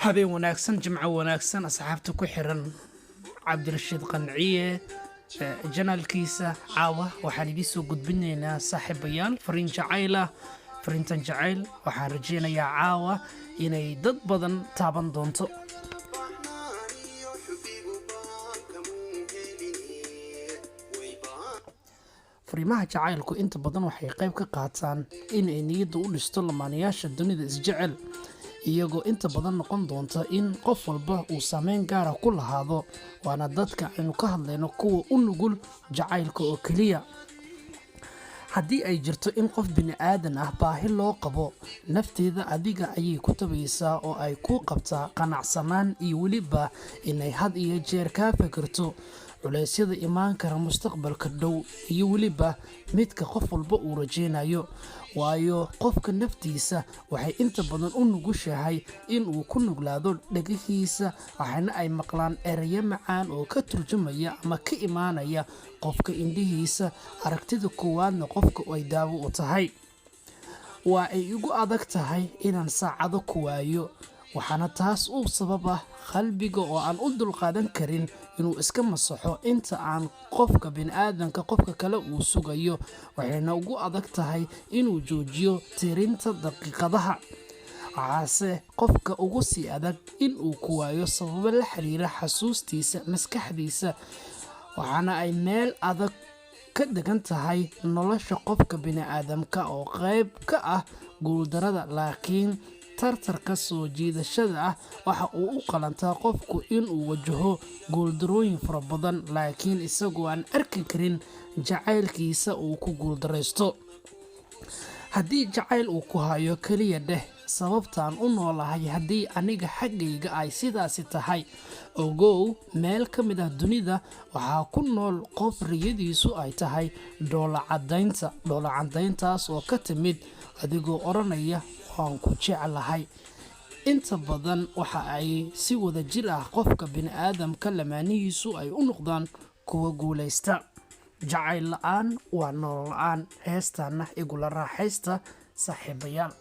Habeen wanaagsan, jimco wanaagsan, asxaabta ku xiran Cabdirashiid Qanciye janaalkiisa. Caawa waxaan idiin soo gudbinaynaa, saaxiibayaal, fariin jacayl ah. Fariintan jacayl waxaan rajeynayaa caawa inay dad badan taaban doonto. Fariimaha jacaylku inta badan waxay qayb ka qaataan in ay niyadda u dhisto lamaanayaasha dunida isjecel, iyagoo inta badan noqon doonta in qof walba uu saameyn gaara ku lahaado. Waana dadka aynu ka hadlayno kuwa u nugul jacaylka oo keliya. Haddii ay jirto in qof bini aadan ah baahi loo qabo nafteeda, adiga ayay ku tabaysaa oo ay ku qabtaa qanacsanaan iyo weliba inay had iyo jeer kaa fikirto culeysyada imaan kara mustaqbalka dhow iyo weliba midka qof walba uu rajeynayo. Waayo, qofka naftiisa waxay inta badan u nugushahay inuu ku nuglaado dhegihiisa, waxaana ay maqlaan ereyo macaan oo ka turjumaya ama ka imaanaya qofka indhihiisa. Aragtida koowaadna qofka ay daawo u tahay. Waa ay igu adag tahay inaan saacado ku waayo, waxaana taas u sabab ah qalbiga oo aan u dulqaadan karin inuu iska masaxo inta aan qofka biniaadanka qofka kale uu sugayo. Waxayna ugu adag tahay inuu joojiyo tirinta daqiiqadaha. Waxaase qofka ugu sii adag inuu ku waayo sababo la xiriira xasuustiisa maskaxdiisa, waxaana ay meel adag ka degan tahay nolosha qofka biniaadamka oo qayb ka ah guuldarada. Laakiin tartarka soo jiidashada ah waxa uu u qalantaa qofku inuu wajaho guuldarooyin fara badan, laakiin isagoo aan arki karin jacaylkiisa uu ku guuldaraysto. Haddii jacayl uu ku hayo, keliya dheh sababtaan u noolahay. Haddii aniga xaggayga ay sidaasi tahay, ogow meel ka mid ah dunida waxaa ku nool qof riyadiisu ay tahay dhoolacadaynta, dhoolacadayntaas oo ka timid adigoo odhanaya "waan ku jeclahay". Inta badan waxa ay si wada jir ah qofka biniaadamka lamaanihiisu ay u noqdaan kuwa guulaysta. Jacayl la-aan waa nolol la-aan. Heestaana igula raaxaysta, saaxiibayaal.